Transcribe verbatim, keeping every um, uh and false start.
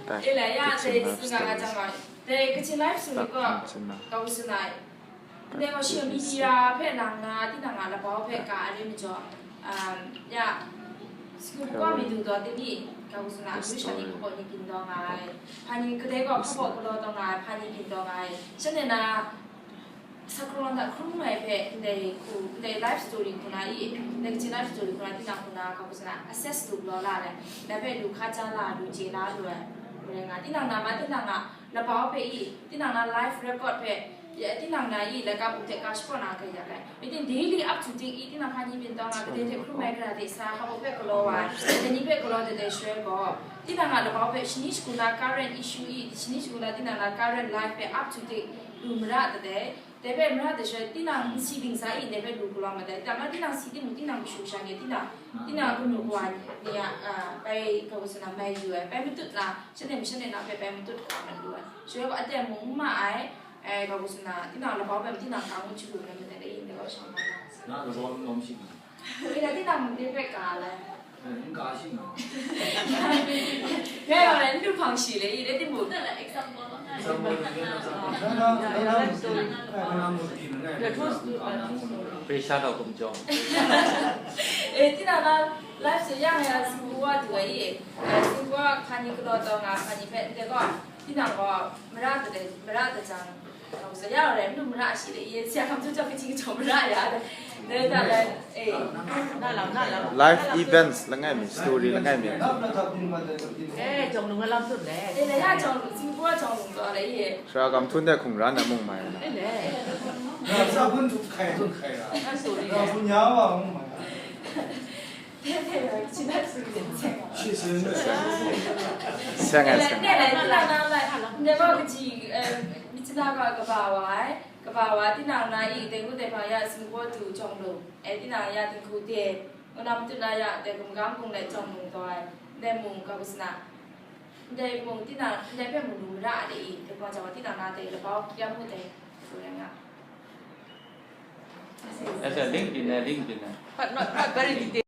Ila ya, dai singa nga jang ai. Dai kachin live su ni ko, kau su nai. Dai ko social media hpe nang na, tinang a labau hpe ka ai majaw, um, ya, school ko mi du do tini, kau su na, lu sha ni ko ni kin do ngai. Pani kadai ko ko ko do do ngai, pani kin do ngai. Shanena, Sakrawn hta hkrum ai hpe ndai hku, ndai life story hku na i, ndai kaji life story hku na tinang hku na, ka hku sa na, assess lu galaw la ai, dai hpe lu hka ja la, lu chye la lu ai, lu rai nga. Tinang na ma, tinang a labau hpe i, tinang na life record hpe, ya, tinang na i, laika bum hte ka shakawn na ga ya ai. Myit daily up to date i, tinang hpa ni byin taw nga, kadai hte hkrum ai, gara hte sa, hpa hpe galaw ai, dai ni hpe galaw dai dai shaloi gaw, tinang a labau hpe shani shagu na current issue i, shani shagu na tinang na current life hpe up to date lu mara dai dai. Dai hpe mara dai shaloi, tinang nsi dingsa i ndai hpe lu galaw mat ai. Tinang, tinang si timung, tinang kashu kasha ni, tinang, tinang kanu kawa ni a, a, bai, ka hku sa na, mai yu ai, bai matut na, shanhte mashanhte na hpe bai matut kawa mat lu ai. Shaloi gaw, aten mung n ma ai, e, ka hku sa na, tinang labau bai, tinang ka ngu hkrum ai mat ai, dai, dai gaw shang mat ai. Na labau n lawm shi nga. Ina tinang mung de hpe ka ai. N ka shi nga. Rai wa rai, n du hpang shi le, i de timung. Example. Example. Pressure daw kumjawng. E, tinang na life se yang ya, singgu wa du ai, e, singgu wa hkani galaw taw nga, hkani hpe, ndai gaw, tinang gaw, mara dai, mara dai jang, Sa ya rai, nu mara shi le, ye siya kam tu chak kaji chom mara ya. Dai da lai, e. Life events langai mi, story langai mi. E, jong nung alam tut le. E, na ya jong, singpua jong nung to le, ye. Sara kam tun de hkung ran na mung mai na. E, le. Na sa bun tu kai, tu kai la. Na story. Na bun ya wa mung mai. Seng ai, seng ai. Tinang na lai, ndai wa kaji, eh, myit na ga kaba wa ai, kaba wa, tinang na i, dai ngu dai hpang ya, singpua du jawng lung, eh, tinang ya, dinghku de, ngu na matut na ya, dai gumgam gung lai jawng lung taw ai, ndai mung ka hku sa na, ndai mung tinang, ndai hpe mung lu mara ai de i, dai hpang jang wa, tinang na dai labau hkyam ngu dai, hku rai nga. Asa, ling byin ai, ling byin ai. But not, not very detailed.